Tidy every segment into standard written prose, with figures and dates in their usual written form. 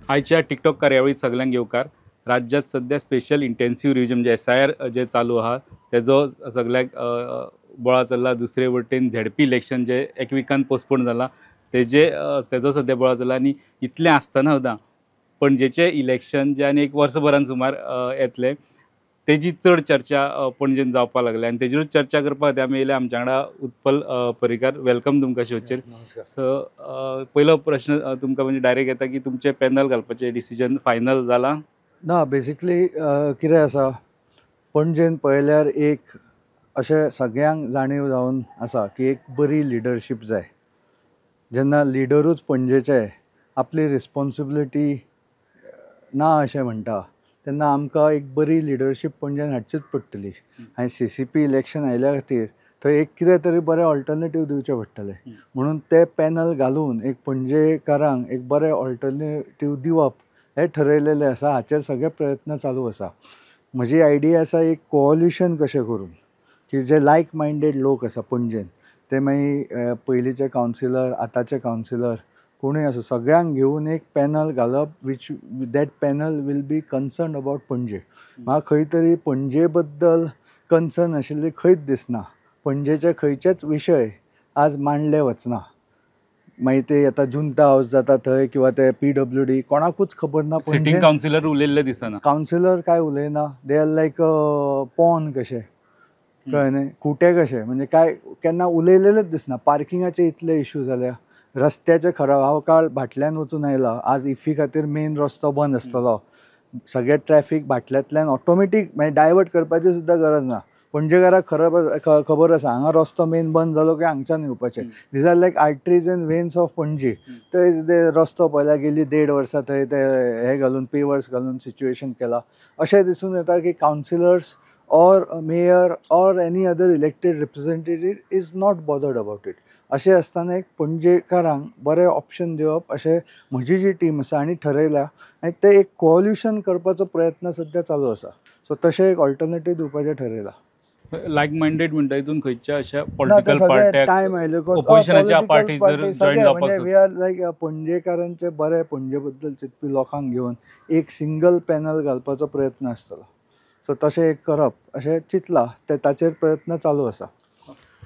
आयच्या टिकटॉक कार्यावळीत सगल्यांक येवकार. राज्यात सध्या स्पेशल इंटेन्सीव रिव्हिजन म्हणजे SIR जे चालू आहा तेजो सगल्याक बोळा चल्ला. दुसरे वटेन झेडपी इलेक्शन जे एक विकान पोस्टपोन जाला तेजे तेजो सध्या बोळा चल्ला. आनी इतलें आसतना सुद्दां पणजेचें इलेक्शन जे आनी एक वर्सभरान सुमार येतलें तेजी चड चर्चा पणजेन जावपाक लागल्या आनी तेजेरूच चर्चा करपाक खातीर आमी येयल्या. आमच्या वांगडा उत्पल पर्रीकार, welcome तुमकां शोचेर. सो पयलो प्रश्न तुमकां म्हणजे डायरेक्ट येता की तुमचें पॅनल घालपाचें डिसिजन फायनल जालां ना? बेसिकली कितें आसा, पणजेन पळयल्यार एक अशें सगळ्यांक जाणीव जावन आसा की एक बरी लिडरशीप जाय. जेन्ना लिडरूच पणजेचे आपली रिस्पोन्सिबिलिटी ना अशें म्हणटा तेन्ना आमकां एक बरी लिडरशीप पणजेन हाडचीच पडटली. आनी CCP election आयल्या खातीर थंय एक कितें तरी बरें ऑल्टरनेटीव दिवचें पडटलें. म्हणून तें पॅनल घालून एक पणजेकारांक एक बरें ऑल्टरनेटीव दिवप हें ठरयलेलें आसा. हाचेर सगळे प्रयत्न चालू आसा. म्हजी आयडिया आसा एक कोऑलिशन कशें करून की जे लायक मायंडेड लोक आसा पणजेन, ते मागीर पयलींचे कावन्सिलर, आतांचे कावन्सिलर, कोणूय आसूं, सगळ्यांक घेवन एक पॅनल घालप which that panel will be concern about Panaji. म्हाका खंय तरी पणजे बद्दल कन्सर्न आशिल्ली खंयच दिसना. पणजेचे खंयचेच विशय आज मांडले वचना. मागीर ते आतां जुंता हावस जाता थंय किंवा ते PWD कोणाकूच खबर ना. सिटींग कावन्सिलर उलयल्ले दिसना, कावन्सिलर काय उलयना, they are like pawn कशे, कळ्ळें न्ही, खुटे कशे, म्हणजे काय केन्ना उलयलेलेच दिसना. पार्किंगाचे इतले इशू जाल्या, रस्त्याचे खराब. हांव काल भाटल्यान वचून आयला. आज इफी खातीर मेन रस्तो बंद आसतलो, सगळें ट्रॅफीक भाटल्यांतल्यान ऑटोमॅटीक मागीर डायवर्ट करपाची सुद्दां गरज ना. पणजेकाराक खबर आसा हांगा रस्तो मेन बंद जालो की हांगच्यान येवपाचें. These are like arteries and veins of Panaji. थंय ते रस्तो पळयल्यार गेली 1.5 वर्सां थंय ते हे घालून पेवर्स घालून सिच्युएशन केलां. अशें दिसून येता की councillors or mayor or any other elected representative is not bothered about it. अशें आसतना एक पणजेकारांक बरें ऑप्शन दिवप अशें म्हजी जी टीम आसा आनी ठरयल्या आनी ते एक कोऑल्युशन करपाचो प्रयत्न सद्या चालू आसा. सो तशें एक ऑल्टरनेटीव दिवपाचें ठरयलां. लायक मायंडेड म्हणटा हितून खंयच्या अशा पॉलिटिकल पार्ट्याक टायम आयलो ओपोजिशनाच्या पार्टी जर जॉयन जावपाक, we are लायक पणजेकारांचे बरे पणजे बद्दल चिंतपी लोकांक घेवन एक सिंगल पॅनल घालपाचो प्रयत्न आसतलो. सो तशें एक करप अशें चिंतलां, ते ताचेर प्रयत्न चालू आसा.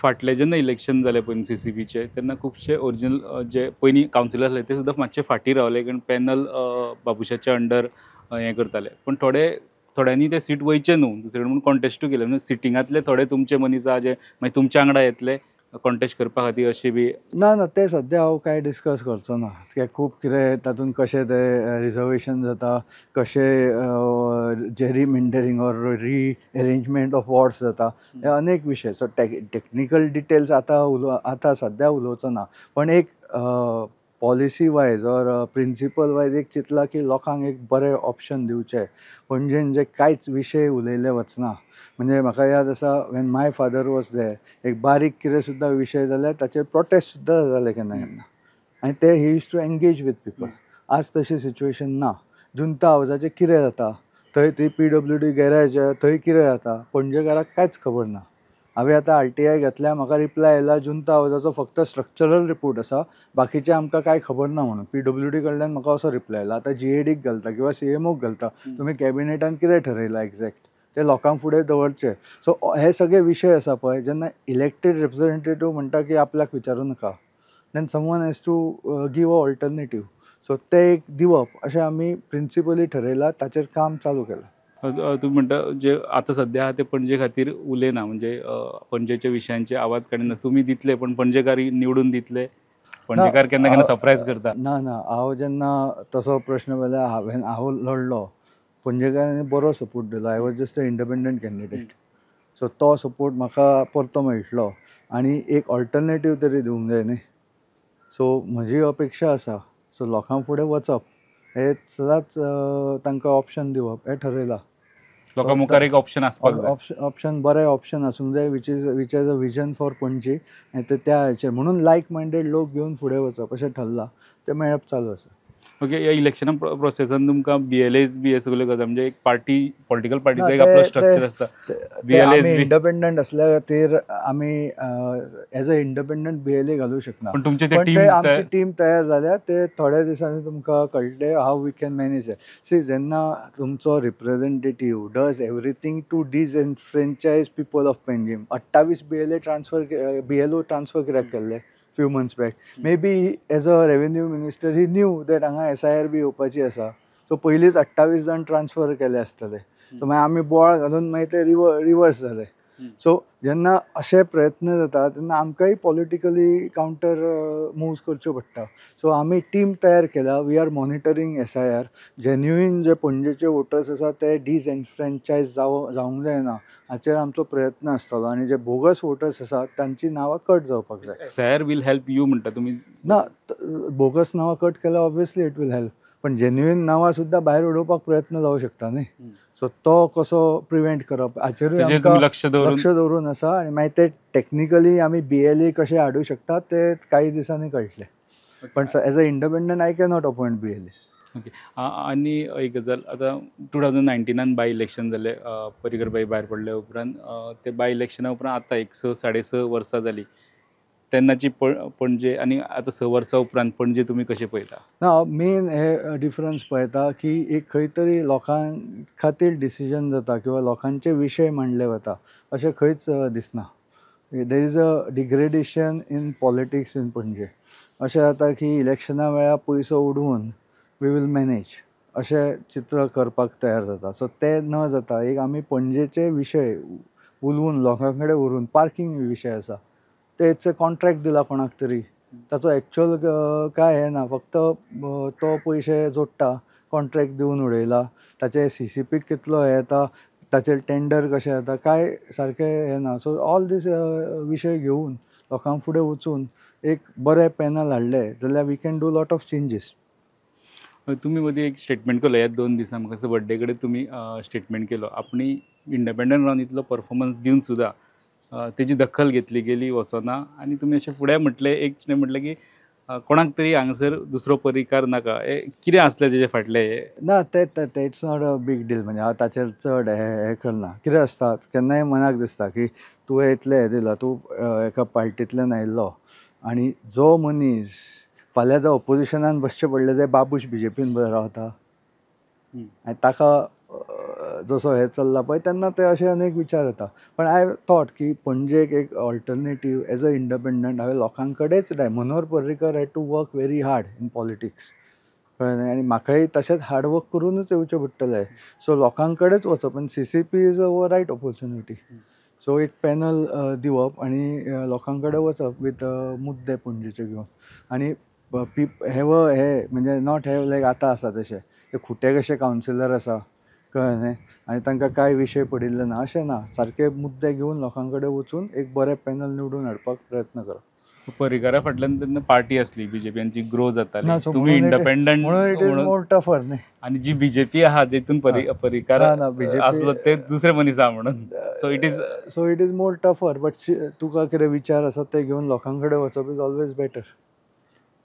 फाटलें जेन्ना इलेक्शन जालें पयलीं CCPचें तेन्ना खुबशे ओरिजिनल जे पयलीं कावन्सिलर आसले ते सुद्दां मातशे फाटीं रावले, कारण पॅनल बाबुशाच्या अंडर हें करताले. पूण थोड्यांनी ते सीट वयचे न्हू दुसरे कडेन म्हणून कॉन्टेस्टूय केले. म्हणजे सिटिंगांतले थोडे तुमचे मनीस आहा जे मागीर तुमच्या वांगडा येतले कॉन्टेस्ट करपा खातीर अशें बी ना? ना, तें सद्या हांव कांय डिस्कस करचो ना. कित्याक खूब कितें तातूंत कशें तें रिजर्वेशन जाता, कशें gerrymandering or rearrangement of wards जाता, हे अनेक विशय. सो टॅक्निकल डिटेल्स आतां सद्या उलोवचो ना. पण एक policy wise or principle wise एक चिंतलां की लोकांक एक बरें ऑप्शन दिवचें. पणजेन जे कांयच विशय उलयले वचना. म्हणजे म्हाका याद आसा when my father was there, एक बारीक कितें सुद्दां विशय जाल्यार ताचेर प्रोटेस्ट सुद्दां जाताले केन्ना केन्ना, आनी ते he used to engage with people. आज तशी सिच्युएशन ना. जुंता हावजाचें कितें जाता थंय, ती PWD garage थंय कितें जाता पणजेकाराक कांयच खबर ना. हांवें आतां RTI घेतल्या, म्हाका रिप्लाय आयला जुंता हावजाचो फक्त स्ट्रक्चरल रिपोर्ट आसा, बाकीचें आमकां कांय खबर ना म्हणून. PWD कडल्यान म्हाका असो रिप्लाय आयला. आतां GADक घालता किंवा CMOक घालता, तुमी कॅबिनेटान कितें ठरयलां एग्जॅक्ट ते लोकांक फुडें दवरचे. सो हे सगळे विशय आसा पळय, जेन्ना इलेक्टेड रिप्रेझेंटेटीव म्हणटा की आपल्याक विचारूं नाका, then someone has to give a alternative. So तें एक दिवप अशें आमी प्रिंसिपली ठरयलां, ताचेर काम चालू केलां. तुमी म्हणटा जे आतां सद्या आहा ते पणजे खातीर उलयना, म्हणजे पणजेच्या विशयांचे आवाज काडिना. तुमी दितले पण पणजेकार निवडून दितले? पणजेकार केन्ना केन्ना सरप्रायज करता. ना ना, हांव जेन्ना तसो प्रश्न पळयल्यार हांवें हांव लडलो, पणजेकारांनी बरो सपोर्ट दिलो. I was just a independent candidate, so तो सपोर्ट म्हाका परतो मेळटलो आनी एक ऑल्टरनेटीव तरी दिवंक जाय न्ही. सो म्हजी अपेक्षा आसा, सो लोकां फुडें वचप हें सदांच तांकां ऑप्शन दिवप हें ठरयलां. लोकां मुखार एक ऑप्शन आसपाक जाय. ऑप्शन बरें ऑप्शन आसूंक जाय which is which has a vision for Panaji. आनी ते त्या हेचेर म्हणून लायक मायंडेड लोक घेवन फुडें वचप अशें ठरलां, तें मेळप चालू आसा. ओके, ह्या इलेक्शना प्रोसेसान तुमकां बीएलएस बी हे सगल्यो गजाली, म्हणजे एक पार्टी, पॉलिटिकल पार्टीचो एक आपलो स्ट्रक्चर आसता. आमी इंडिपेंडंट असल्या खातीर आमी एज अ इंडिपेंडंट बीएलए घालूं शकना, पण तुमचे पण ते आमची टीम तयार जाल्या, ते थोड्या दिसांनी तुमकां कळटलें how we can manage it. See, जेन्ना तुमचो representative does everything to disenfranchise people of Panjim, 28 BLA transfer, BLO transfer कित्याक केल्ले few months back? Maybe as a revenue minister he knew that हांगा SIR बी येवपाची आसा, सो पयलींच 28 जाण transfer केले आसतले. सो मागीर आमी बोवाळ घालून मागीर ते रिवर्स जाले. सो जेन्ना अशे प्रयत्न जाता तेन्ना आमकांय पॉलिटिकली कावंटर मुव्स करच्यो पडटा. सो आमी टीम तयार केल्या, we are monitoring SIR. Genuine जे पणजेचे वोटर्स आसा ते डिसएनफ्रेंचायज जावंक जायना हाचेर आमचो प्रयत्न आसतलो, आनी जे बोगस वोटर्स आसा तांची नांवां कट जावपाक जाय. SIR will help you म्हणटा तुमी? ना, बोगस नांवां कट केल्यार ऑब्वियसली it will help, पण जेन्युइन नांवां सुद्दां भायर उडोवपाक प्रयत्न जावं शकता न्ही. सो तो कसो प्रिवेंट करप हाचेरूय आमकां लक्ष दवरून आसा, आनी मागीर ते टॅक्निकली आमी बीएलए कशें हाडूं शकता ते कांय दिसांनी कळटलें. पण as a independent I cannot appoint BLAs. Okay, आनी एक गजाल, आतां 2019 बाय इलेक्शन जालें, पर्रीकर बाई भायर पडले उपरांत, ते बाय इलेक्शना उपरांत आतां एक 6 साडे 6 वर्सां जालीं, तेन्नाची पणजे आनी आतां 6 वर्सां उपरांत पणजे तुमी कशें पळयता? ना, मेन हे डिफरन्स पळयता की एक खंय तरी लोकां खातीर डिसिजन जाता किंवा लोकांचे विशय मांडले वता अशें खंयच दिसना. There is a degradation in politics in Panaji. अशें जाता की इलेक्शना वेळार पयसो उडोवन we will manage अशें चित्र करपाक तयार जाता. सो तें न जाता एक आमी पणजेचे विशय उलोवन लोकां कडेन व्हरून, पार्कींग विशय आसा ते it's a contract दिला कोणाक तरी, ताचो एक्चुअल काय हें ना, फक्त तो पयशे जोडटा, कॉन्ट्रॅक्ट दिवन उडयला, ताचे सीसीपीक कितलो हें येता, ताचेर टेंडर कशें येता, काय सारकें हें ना. सो ऑल these विशय घेवन लोकां फुडें वचून एक बरें पॅनल हाडलें जाल्यार we can do lot of changes. तुमी मदीं एक स्टेटमेंट केलो ह्या 2 दिसां, म्हाका असो बड्डे कडेन तुमी स्टेटमेंट केलो, आपणी इंडिपेंडंट रावन इतलो परफॉर्मन्स दिवन सुद्दां तेजी दखल घेतली गेली वचना, आनी तुमी अशें फुडें म्हटलें, एक म्हटलें की कोणाक तरी हांगासर दुसरो परिकार नाका, कितें आसलें तेजे फाटलें हें? ना, ते it's not a big deal, म्हणजे हांव ताचेर चड हें करना. कितें आसता केन्नाय मनाक दिसता की तुवें इतलें हें दिलां, तूं एका पार्टींतल्यान आयिल्लो आनी जो मनीस फाल्यां जो ओपोजिशनान बसचें पडलें जाल्यार बाबूश बीजेपीन रावता आनी ताका जसो हें चल्ला पळय तेन्ना ते अशे अनेक विचार येता. पण I thought की पणजेक एक ऑल्टरनेटीव एज अ इंडिपेंडंट हांवें लोकां कडेच जाय. Manohar Parrikar had to work very hard in politics, कळ्ळें न्ही, आनी म्हाकाय तशेंच हार्ड वर्क करूनच येवचें पडटलें. सो लोकां कडेच वचप आनी CCP is a right opportunity. So एक पॅनल दिवप आनी लोकां कडेन वचप विथ मुद्दे पणजेचे घेवन, आनी have हे म्हणजे not have लायक आतां आसा तशें ते खुटे कशे कावन्सिलर आसा, कळ्ळें न्ही, आनी तांकां कांय विशय पडिल्ले ना अशें ना, सारके मुद्दे घेवन लोकां कडेन वचून एक बरें पॅनल निवडून हाडपाक प्रयत्न करप. पर्रीकारा फाटल्यान तेन्ना पार्टी आसली बीजेपीची ग्रो जाताली, तुमी इंडिपेंडंट म्हणून it is more tougher न्ही, आनी जी बीजेपी आहा जेतून पर्रीकार आसलो ते दुसरे मनीस आहा म्हणून, so it is more tougher. But तुका कितें विचार आसा ते घेवन लोकां कडेन वचप is always better.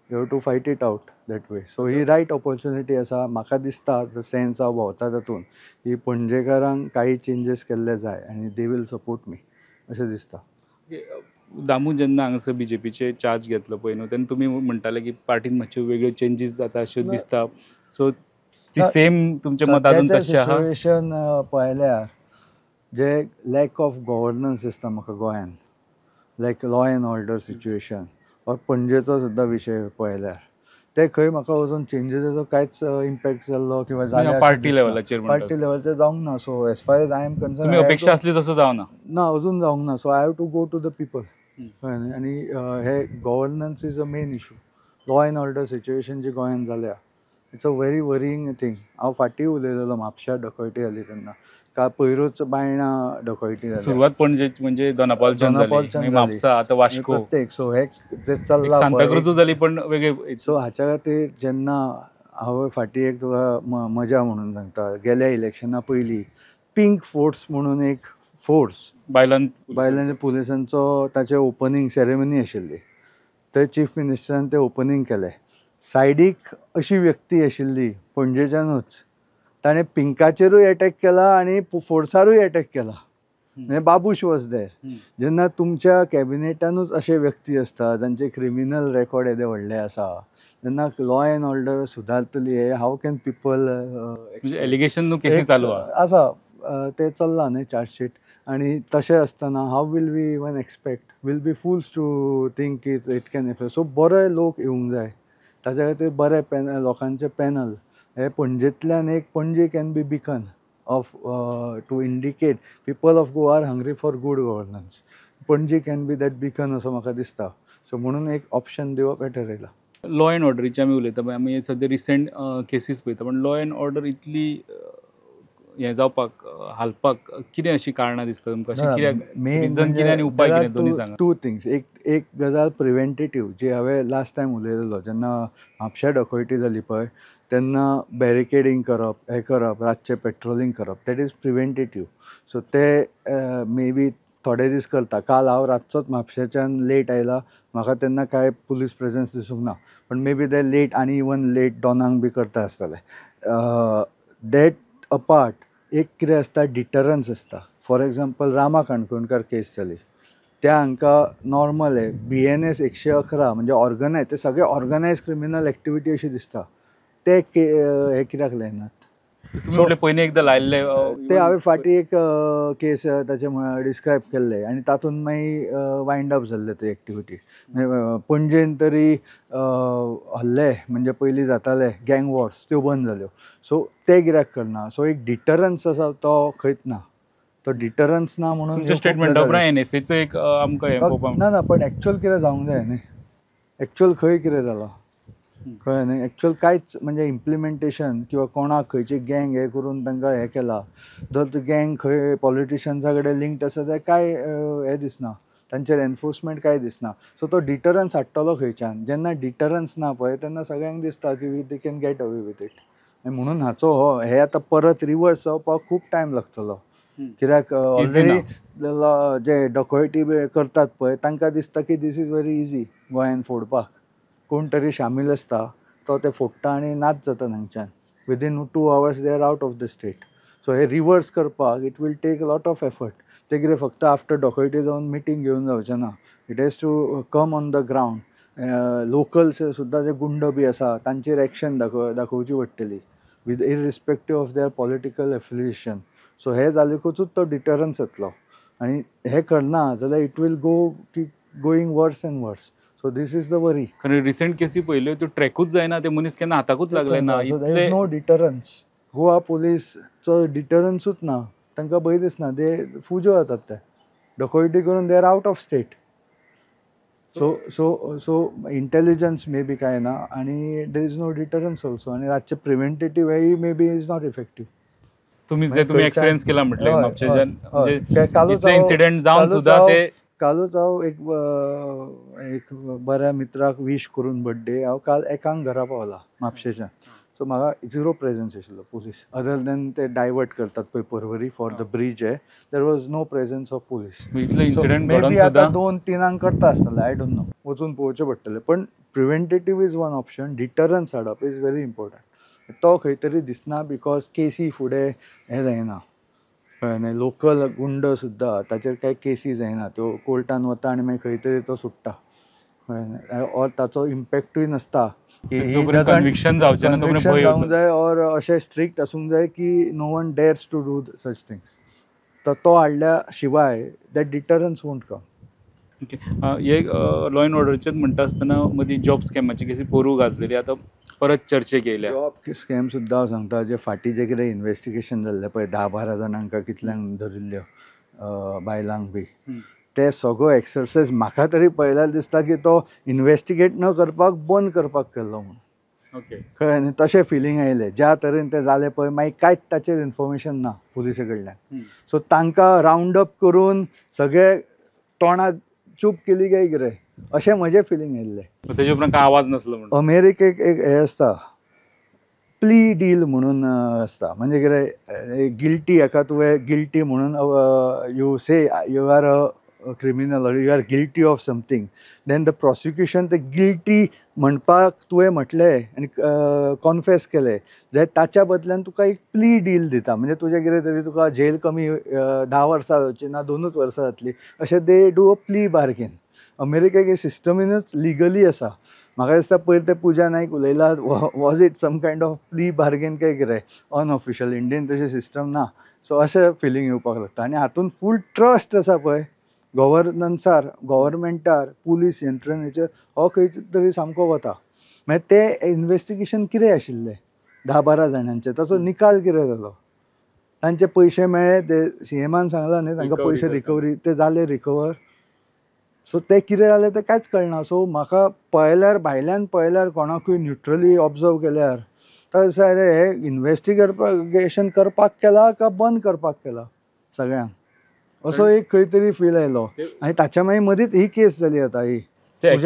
You have to fight it out that way. So he right opportunity आसा म्हाका दिसता, the sense हांव भोंवता तातूंत की पणजेकारांक कांय चेंजीस केल्ले जाय आनी they will support मी अशें दिसता. दामू जेन्ना हांगासर बीजेपीचे चार्ज घेतलो पळय न्हू, तेन्ना तुमी म्हणटाले की पार्टीन मातश्यो वेगळ्यो चेंजीस जाता अश्यो दिसता, सो ती सेम तुमचें मत अजून तशें आहा? सिच्युएशन पळयल्यार जे लॅक ऑफ गव्हर्नन्स दिसता म्हाका गोंयान, like law and order situation or पणजेचो सुद्दां विशय पळयल्यार ते खंय म्हाका वचून चेंजीसाचो कांयच इम्पॅक्ट जाल्लो किंवा जालें पार्टी लेवलाचेर, पार्टी लेवलाचेर जावंक ना. So as far as I am concern, अपेक्षा आसली तसो जावना ना, अजून जावंक ना. So I have to go to the people. आनी हे governance is a main issue. Law and order situation जी गोंयांत जाल्या it's a very worrying thing. हांव फाटीं उलयलेलो म्हापश्या डकैती जाली तेन्ना, का पयरूच बायणा डकैती जाली, सुरवात पणजे म्हणजे दोनापावलच्यान जाली, म्हापसा, आतां वास्को, प्रत्येक. सो हे जे चल्लां सांताक्रूज जाली पण वेगळे. सो हाच्या खातीर जेन्ना हांव फाटीं एक तुका मजा म्हणून सांगता, गेल्या इलेक्शना पयलीं पिंक फोर्स म्हणून एक फोर्स बायलां पुलिसांचो ताचें ओपनींग सेरेमनी आशिल्ली, थंय चीफ मिनिस्टरान तें ओपनींग केलें. सायडीक अशी व्यक्ती आशिल्ली पणजेच्यानूच, ताणें पिंकाचेरूय एटॅक केला आनी फोर्सारूय एटॅक केला, म्हणजे बाबूश वॉज there. जेन्ना तुमच्या कॅबिनेटानूच अशे व्यक्ती आसता जांचे क्रिमिनल रेकॉर्ड येदे व्हडले आसा, तेन्ना लॉ एंड ऑर्डर सुदारतली हे हाव can people. Allegation न्हू केसी चालू आसा, ते चल्ला न्ही चार्जशीट. आनी तशें आसतना how will we even expect, will be fools to think it it can affect. So बरे लोक येवंक जाय ताच्या खातीर, बरे पॅनल, लोकांचे पॅनल हे पणजेंतल्यान एक Panaji can be beacon of to indicate people of Goa are hungry for good governance. Panaji can be that beacon असो म्हाका दिसता. सो म्हणून एक ऑप्शन दिवप हें ठरयलां. लॉ एंड ऑर्डरीचे आमी उलयता, आमी सद्या रिसेंट केसीस पळयता, पण लॉ एंड ऑर्डर इतली हें जावपाक, हालपाक कितें अशीं कारणां दिसता तुमकां? अशें कित्याक, रिजन कितें आनी उपाय कितें, दोनूय सांगा. Two things. एक एक गजाल प्रिवेंटेटीव, जी हांवें लास्ट टायम उलयलेलो, जेन्ना म्हापश्या डकोयटी जाली पळय तेन्ना बॅरिकेडींग करप, हें करप, रातचें पेट्रोलिंग करप, that is preventative. सो ते मे बी थोडे दीस करता. काल हांव रातचोच म्हापशेच्यान लेट आयला, म्हाका तेन्ना कांय पुलीस प्रेजन्स दिसूंक ना, पण मे बी ते लेट आनी इवन लेट डॉनांक बी करता आसतले. That apart एक कितें आसता, डिटरन्स आसता. फॉर एग्जाम्पल रामा काणकोणकार केस जाली, त्या हांकां नॉर्मल आहे BNS 111, म्हणजे ऑर्गनायज, ते सगळे ऑर्गनायज क्रिमिनल एक्टिविटी अशी दिसता, ते हे कित्याक लायनात? तुम्ही पयलीं एकदां लायल्ले ते हांवें फाटीं एक केस ताचे डिस्क्रायब केल्ले आनी तातूंत मागीर वायंड अप जाल्ले ते एक्टिविटी. पणजेन तरी हल्ले म्हणजे पयलीं जाताले गँग वॉर्स, त्यो बंद जाल्यो. सो ते कित्याक करना? सो एक डिटरन्स आसा तो खंयच ना, तो डिटरन्स ना म्हणून स्टेटमेंट उपरांत एनएसएचो एक आमकां ना ना, पण एक्चुअल कितें जावंक जाय न्ही, एक्चुअल खंय कितें जालां कळ्ळें न्ही, एक्चुअल कांयच म्हणजे इम्प्लिमेंटेशन किंवा कोणाक खंयची गँग हें करून तांकां हें केलां, जर ती गँग खंय पॉलिटिशन्सा कडेन लिंक्ड आसा जाल्यार कांय हें दिसना, तांचेर एनफोर्समेंट कांय दिसना. सो तो डिटरन्स हाडटलो खंयच्यान? जेन्ना डिटरन्स ना पळय तेन्ना सगळ्यांक दिसता की they can get away with it. म्हणून हाचो हो हे आतां परत रिवर्स जावपाक खूब टायम लागतलो, कित्याक ऑलरेडी जे डकोयटी करतात पळय तांकां दिसता की this is very easy गोंयान फोडपाक, कोण तरी शामील आसता तो ते फोडटा आनी नाच जाता थंयच्यान, within 2 hours they are out of the state. So hey reverse करपाक it will take lot of effort. ते कितें फक्त आफ्टर डॉक्युटी जावन मिटींग घेवन जावचें ना, it has to come on the ground. Locals सुद्दां जे गुंड बी आसा तांचेर एक्शन दाखोवची पडटली with irrespective of their political affiliation. So हें जालेकूच तो डिटरन्स येतलो आनी हें करना जाल्यार it will go की going worse and worse. So this is the worry. कारण रिसेंट केसी पळयल्यो त्यो ट्रॅकूच जायना, ते मनीस केन्ना हाताकूच लागले ना. So there is no deterrence. Goa पुलीसचो डिटरन्सूच ना, तांकां भंय दिसना, ते फुज्यो जातात, ते डकोयटी करून they are out of state. So so so intelligence may be कांय ना आनी there is no deterrence also. आनी रातचे प्रिवेंटेटीव हेय may be is not effective. तुमी जे तुमी एक्सपिरियन्स केला म्हटलें म्हापशेच्यान, म्हणजे इन्सिडेंट जावन सुद्दां ते कालूच हांव एक एक बऱ्या मित्राक वीश करून बड्डे, हांव काल एकांक घरा पावला म्हापशेच्यान. सो म्हाका झिरो प्रेजन्स आशिल्लो पुलीस, अदर देन ते डायवर्ट करतात पळय Porvorim for the bridge, hey there was no presence of police. Incident may be आतां 2-3 करता आसतले, I don't know, वचून पळोवचें पडटलें. पण preventative is one option, deterrence हाडप is very important. तो खंय तरी दिसना because केसी फुडें हें जायना, कळ्ळें न्ही. लोकल गुंड सुद्दां ताचेर कांय केसी जायना, त्यो कोर्टान वता आनी मागीर खंय तरी तो सुट्टा, कळ्ळें न्ही. ऑर ताचो इम्पॅक्टूय नासता कन्विक्शन जावंक जाय, ऑर अशें स्ट्रिक्ट आसूंक जाय की no one dares to do such things. तर तो हाडल्या शिवाय that deterrence won't come. Okay, hey law and ऑर्डरचेच म्हणटा आसतना मदीं जॉब स्कॅमाची केसी पोरूं गाजलेली, आतां परत चर्चेक येयल्या. जॉब स्कॅम सुद्दां हांव सांगता, जे फाटीं जें कितें इन्वेस्टिगेशन जाल्लें पळय 10-12 जाणांक कितल्यांक धरिल्ल्यो बायलांक बी, ते सगळो एक्सरसायज म्हाका तरी पळयल्यार दिसता की तो इन्वेस्टिगेट न करपाक बंद करपाक केल्लो म्हणून. ओके, कळ्ळें न्ही, तशें फिलींग आयलें. ज्या तरेन तें जालें पळय मागीर कांयच ताचेर इन्फॉर्मेशन ना पुलिसे कडल्यान. सो तांकां रावंड अप करून सगळे तोंडाक चूप केली काय कितें अशें म्हजें फिलींग आयिल्लें. तेजे उपरांत कांय आवाज नासलो म्हणून. अमेरिकेक एक हें आसता प्ली डील म्हणून आसता, म्हणजे कितें गिल्टी हेका तुवें गिल्टी म्हणून you say you are a criminal or you are guilty of something, then the prosecution ते गिल्टी म्हणपाक तुवें म्हटलें आनी कॉन्फेस केलें जाल्यार ताच्या बदल्यान तुका एक प्ली डील दिता. म्हणजे तुजें कितें तरी तुका जेल कमी 10 वर्सां जावची ना 2 वर्सां जातली, अशें they do a plea bargain. अमेरिकेक हे सिस्टमीनूच लिगली आसा. म्हाका दिसता पयर ते पुजा Naik उलयला, was it some kind of plea bargain काय कितें अनऑफिशियल. इंडियन तशें सिस्टम ना. सो अशें फिलींग येवपाक लागता. आनी हातून फूल ट्रस्ट आसा पळय गव्हर्नन्सार, गव्हर्मेंटार, पुलीस यंत्रणेचेर, हो खंय तरी सामको वता. मागीर तें इन्वेस्टिगेशन कितें आशिल्लें 10-12 जाणांचें, ताचो निकाल कितें जालो, तांचे पयशे मेळ्ळे, ते सीएमान सांगलां न्ही तांकां पयशे रिकवरी ते जाले रिकवर. सो ते कितें जालें तें कांयच कळना. सो म्हाका पळयल्यार भायल्यान पळयल्यार कोणाकूय न्युट्रली ऑब्जर्व केल्यार तर अरे हे इन्वेस्टिगेशन करपाक केलां काय बंद करपाक केलां सगळ्यांक, असो एक खंय तरी फील आयलो. आनी ताच्या मागीर मदींच ही केस जाली आतां ही. ते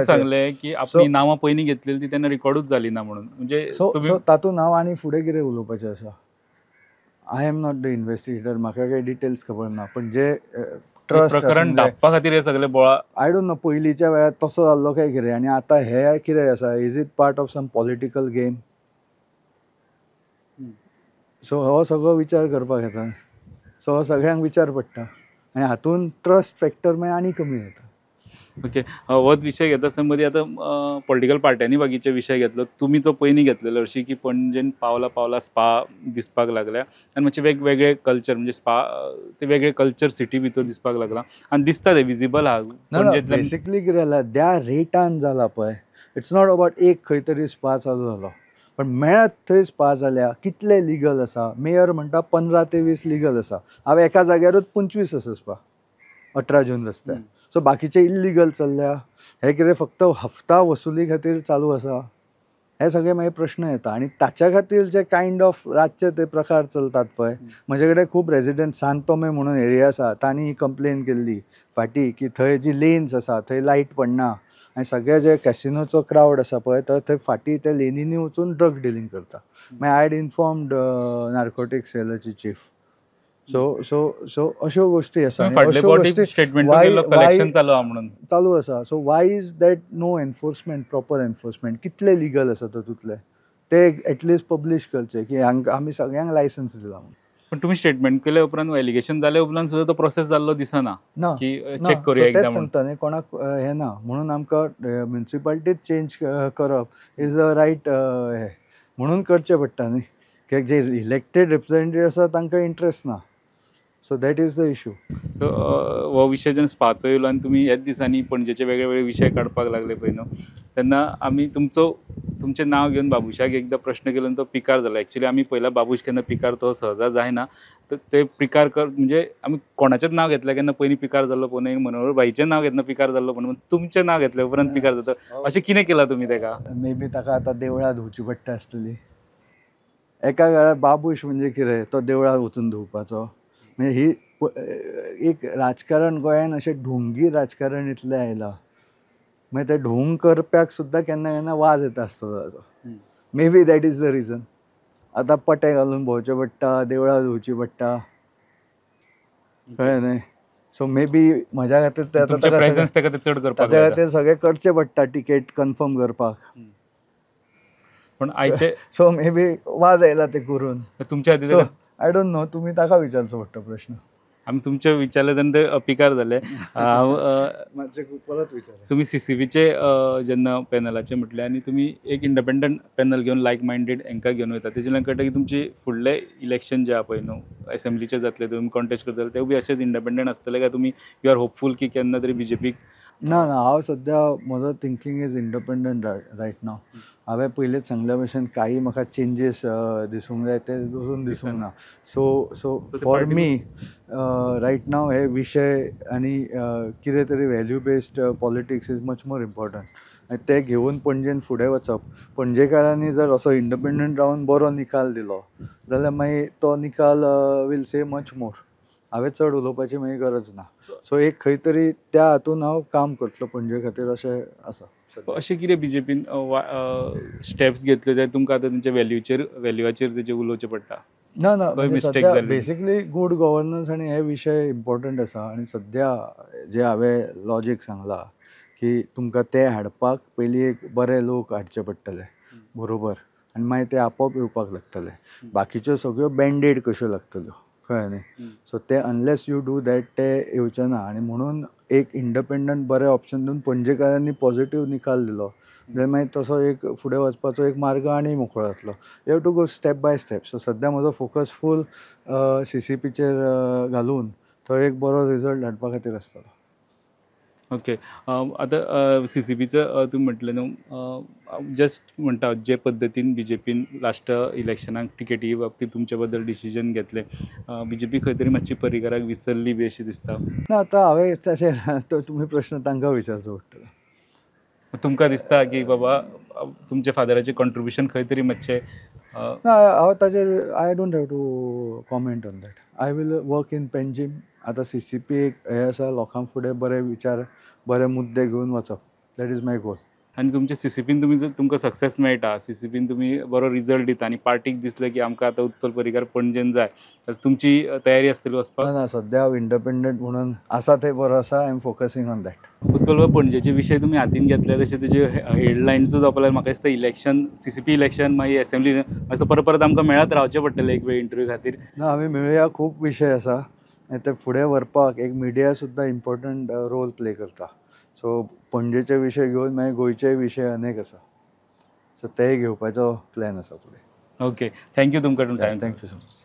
सांगले की आपली नांवां पयलीं घेतलेली ती तेन्ना रिकॉर्डूच जाली ना म्हणून. म्हणजे सो तातूंत हांव आनी फुडें कितें उलोवपाचें आसा, I am not the investigator, म्हाका कांय डिटेल्स खबर ना. पण जे ट्रस्ट प्रकरण धांपपा खातीर हे सगळे बोळा, I don't know पयलींच्या वेळार तसो जाल्लो काय कितें आनी आतां हे कितें आसा, is it part of some political game. So हो सगळो विचार करपाक येता. सो हो सगळ्यांक विचार पडटा आनी हातून ट्रस्ट फॅक्टर मागीर आनी कमी जाता. ओके, होच विशय घेता आसतना मदीं आतां पॉलिटिकल पार्ट्यांनी बाकीचे विशय घेतलो, तुमी जो पयलीं घेतलेलो हरशीं की पणजेन पावला पावला स्पा दिसपाक लागल्या आनी मातशे वेगवेगळे कल्चर, म्हणजे स्पा ते वेगळे कल्चर सिटी भितर दिसपाक लागला आनी दिसता ते विजिबल आहा पणजेंतल्यान. बेसिकली कितें जालां, त्या रेटान जाला पळय, it's not about एक खंय तरी स्पा चालू जालो, पण मेळत थंय स्पा जाल्या. कितले लिगल आसा, मेयर म्हणटा 15 ते 20 लिगल आसा, हांवें एका जाग्यारूच 25 आसा स्पा 18 जून रस्त्यार. सो बाकीचे इल्लिगल चल्ल्या. हे कितें फक्त हफ्ता वसुली खातीर चालू आसा, हे सगळे मागीर प्रश्न येता. आनी ताच्या खातीर जे कायंड ऑफ रातचे ते प्रकार चलतात पळय, म्हजे कडेन खूब रेजिडंट सांतोमे म्हणून एरिया आसा, तांणी कंप्लेन केल्ली फाटीं की थंय जी लेन्स आसा थंय लायट पडना आनी सगळे जे कॅसिनोचो क्रावड आसा पळय तो थंय फाटीं त्या लेनींनी वचून ड्रग डिलींग करता. मागीर I had informed narcotic सेलाची chief. So so so अश्यो गोष्टी आसा. चालू आसा. So why is that no enforcement, proper enforcement, कितले लिगल आसा तातूंतले ते एटलिस्ट पब्लीश करचे की हांकां आमी सगळ्यांक लायसन्स दिला म्हणून. पण तुम्ही स्टेटमेंट केल्या उपरांत एलिगेशन जाल्या उपरांत सुद्दां तो प्रोसेस जाल्लो दिसना की चेक करूया एकदा. सांगता न्ही कोणाक हें ना म्हणून आमकां म्युनिसिपालिटीत चेंज करप is a right हें म्हणून करचें पडटा न्ही, कित्याक जे इलेक्टेड रिप्रेझेंटेटिव्ह आसा तांकां इंट्रस्ट ना. So that is the issue. So हो विशय जेन्ना स्पाचो येयलो आनी तुमी ह्याच दिसांनी पणजेचे वेगळे वेगळे विशय काडपाक लागले पळय न्हू, तेन्ना आमी तुमचें नांव घेवन बाबुशाक एकदां प्रश्न केलो आनी तो पिकार जालो. एक्चुली आमी पयला बाबूश केन्ना पिकार तो सहजा जायना, तर ते पिकार कर म्हणजे आमी कोणाचेंच नांव घेतलें केन्ना पयलीं पिकार जाल्लो पळोवना, मनोहर भाईचें नांव घेतना पिकार जाल्लो पळोवना, तुमचें नांव घेतलें उपरांत पिकार जाता. अशें कितें केलां तुमी तेका? मे बी ताका आतां देवळां धुवची पडटा आसतली. एका वेळार बाबूश म्हणजे कितें, तो देवळां वचून धुवपाचो. म्हणजे ही एक राजकारण गोंयान अशें ढोंगी राजकारण इतलें आयलां, मागीर ते ढोंग करप्याक सुद्दां केन्ना केन्ना वाज येता आसतलो ताचो. May be that is the reason. आतां पटे घालून भोंवचें पडटा, देवळां धुवची पडटा, कळ्ळें न्ही. सो मे बी म्हज्या खातीर ते आतां ताच्या खातीर सगळें करचें पडटा, टिकेट कन्फर्म करपाक. पण आयचे सो मे बी वाज आयला ते करून तुमच्या खातीर. I don't know, तुमी ताका विचारचो पडटा प्रश्न. आमी तुमचे विचारले तेन्ना ते पिकार जाले. परत विचार. तुमी सीसीबीचे जेन्ना पॅनलाचे म्हटलें आनी तुमी एक इंडिपेंडंट पॅनल घेवन लायक मायंडेड हांकां घेवन वयता, तेजे कळटा की तुमची फुडले इलेक्शन जे आहा पळय न्हू एसेंब्लीचे जातले, तुमी कॉन्टेस्ट करतले ते बी अशेच इंडिपेंडंट आसतले काय तुमी you are hopeful की केन्ना तरी बीजेपीक? ना ना, हांव सद्या म्हजो thinking is independent right now. हांवें पयलींच सांगल्या भशेन कांय म्हाका चेंजीस दिसूंक जाय ते अजून दिसूंक ना. So so for me right now हे विशय आनी कितें तरी value based politics is much more important. आनी ते घेवन पणजेन फुडें वचप. पणजेकारांनी जर असो इंडिपेंडंट रावन बरो निकाल दिलो जाल्यार मागीर तो निकाल वील से मच मोर. हांवें चड उलोवपाची मागीर गरज ना. सो एक खंय तरी त्या हातून हांव काम करतलो पणजे खातीर अशें आसा. अशें कितें बीजेपीन स्टेप्स घेतले ते तुमकां आतां तेंच्या व्हॅल्यूचेर तेजेर उलोवचें पडटा? ना ना, खंय मिस्टेक सद्या जाली? बेसिकली गूड गव्हर्नन्स आनी हे विशय इम्पॉर्टंट आसा. आनी सद्या जे हांवें लॉजीक सांगला की तुमकां ते हाडपाक पयलीं एक बरे लोक हाडचे पडटले, बरोबर, आनी मागीर ते आपोआप येवपाक लागतले. बाकीच्यो सगळ्यो बँडेड कश्यो लागतल्यो, कळ्ळें न्ही? सो ते अनलेस you do that ते येवचे ना. आनी म्हणून एक इंडिपेंडंट बरें ऑप्शन दिवन पणजेकारांनी पॉझिटीव निकाल दिलो जाल्यार मागीर तसो एक फुडें वचपाचो एक मार्ग आनी मोकळो जातलो. You have to go step by step. So सद्या म्हजो फोकस फूल सीसीपीचेर घालून तो एक बरो रिजल्ट हाडपा खातीर आसतलो. ओके, आतां सीसीपीचो तुमी म्हटलें न्हू, जस्ट म्हणटा जे पद्दतीन बीजेपीन लास्ट इलेक्शनाक टिकेटी बाबतींत तुमचे बद्दल डिसिजन घेतलें, बीजेपी खंय तरी मातशी पर्रीकाराक विसरली बी अशी दिसता. ना, आतां हांवें तशें तो तुमी प्रश्न तांकां विचारचो पडटलो. तुमकां दिसता की बाबा तुमच्या फादराचें कॉन्ट्रिब्युशन खंय तरी मातशें ना, हांव ताजेर I don't have to comment on that. I will work in Panjim. आतां सीसीपी एक हें आसा, लोकां फुडें बरे विचार बरे मुद्दे घेवन वचप, that is my गोल. आनी तुमच्या सीसीपीन तुमी जर तुमकां सक्सेस मेळटा, सीसीपीन तुमी बरो रिजल्ट दिता आनी पार्टीक दिसलें की आमकां आतां उत्पल पर्रीकार पणजेन जाय, तर तुमची तयारी आसतली वचपाक? ना ना, सद्या हांव इंडिपेंडंट म्हणून आसा थंय बरो आसा. I am focusing on that. Utpal बाब, पणजेचे विशय तुमी हातीन घेतले तशें तेजे हेडलायन्सूय जावपा लागले. म्हाका दिसता इलेक्शन, सीसीपी इलेक्शन, मागीर एसेंब्ली, असो परत परत आमकां मेळत रावचें पडटलें एक वेळ इंटरव्यू खातीर. ना, आमी मेळुया, खूब विशय आसा आनी ते फुडें व्हरपाक एक मिडिया सुद्दां इम्पॉर्टंट रोल प्ले करता. सो पणजेचे विशय घेवन मागीर गोंयचेय विशय अनेक आसा, सो तेय घेवपाचो प्लॅन आसा फुडें. ओके, thank you तुमकां time. Thank you so much.